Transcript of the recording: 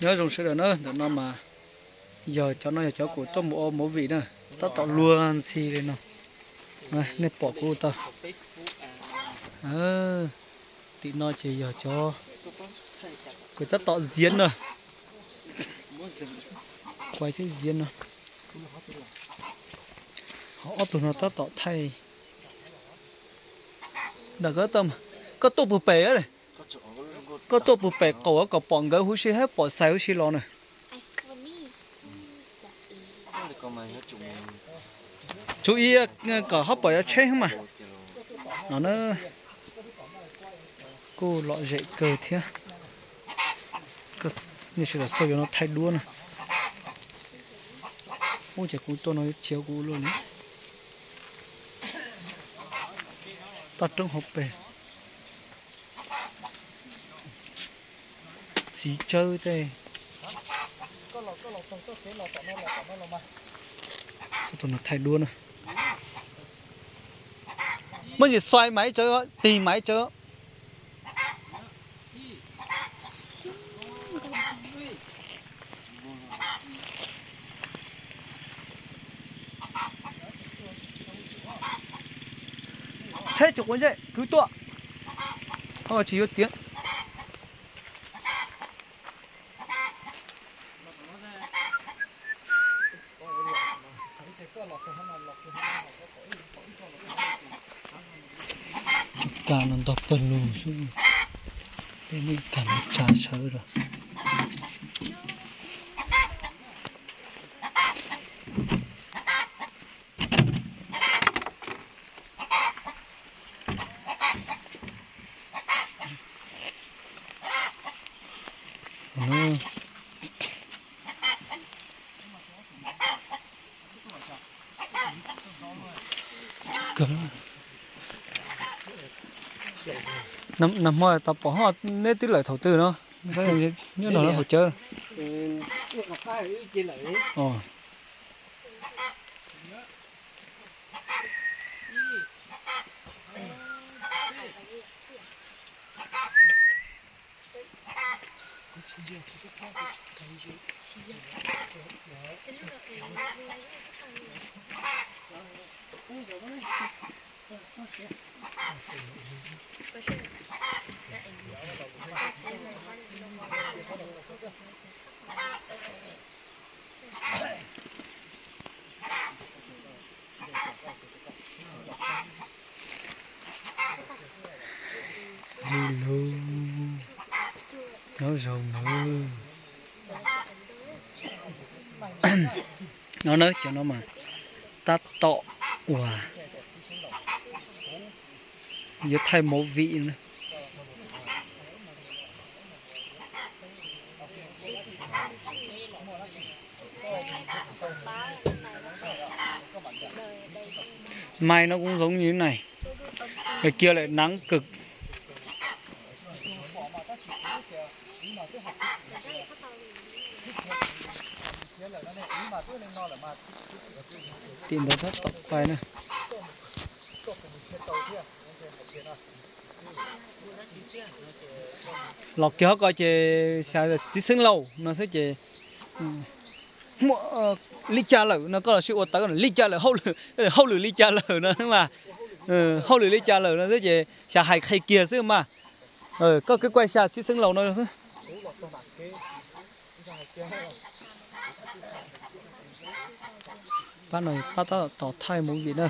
Nyob zoo sawv daws na, ntawm no mas yog cov no yog cov kuv tuaj mus ua movie na, tab tom luag ntxhi li no. Nej pom kuv tau, tim no ces yog cov kuv tab tom ziav no, kuv thiab ziav no, ho ob tug no tab tom thaij. Koj tuaj puag pem, koj tuaj puag pem qaum kom pom nkawd huv si hab pom xais huv si los na. Tsum ib kom ho pom yuav tsheb mas no na. Kuj lom zem kawg thiab. Nej sawv daws xauj yuav no thaij duab na. Ub, ces kuv tuaj no chiav kuv ua luaj li. Toj roob hauv pes, txiv tsawb tej. Xauj tus no thaij duab na. Muab ntsis xais mas ib tsawv, tig mas ib tsawv. Tsheb tsis quav ntsej, kwv tuaj. Tsis yuav tiav. Kas no ntog pawg lug xwb, peb muab ib kas no tsa sawv rau. Nag hmo tau pom ho neb twb lawm thaum twg no? Nyob no hauv cawv. Hello, nyob zoo nawb. No na, cov no mas tab tom uas yuav thaij movie na. Mai nó cũng giống như thế này. Rồi kia lại nắng cực. Tim ntawd tab tom quay na. Los kiag hauv ko ces xav txiv xeev laus no xwb ces muaj li cas lawm no koj los sis ua tawv li cas lawm, hauj lwm li cas lawm no xwb mas, hauj lwm li cas lawm no xwb ces xav hais qhia kiag xwb mas. Koj kuj quay xya txiv xeev laus no xwb. Pab no pab tab tom thaij movie na.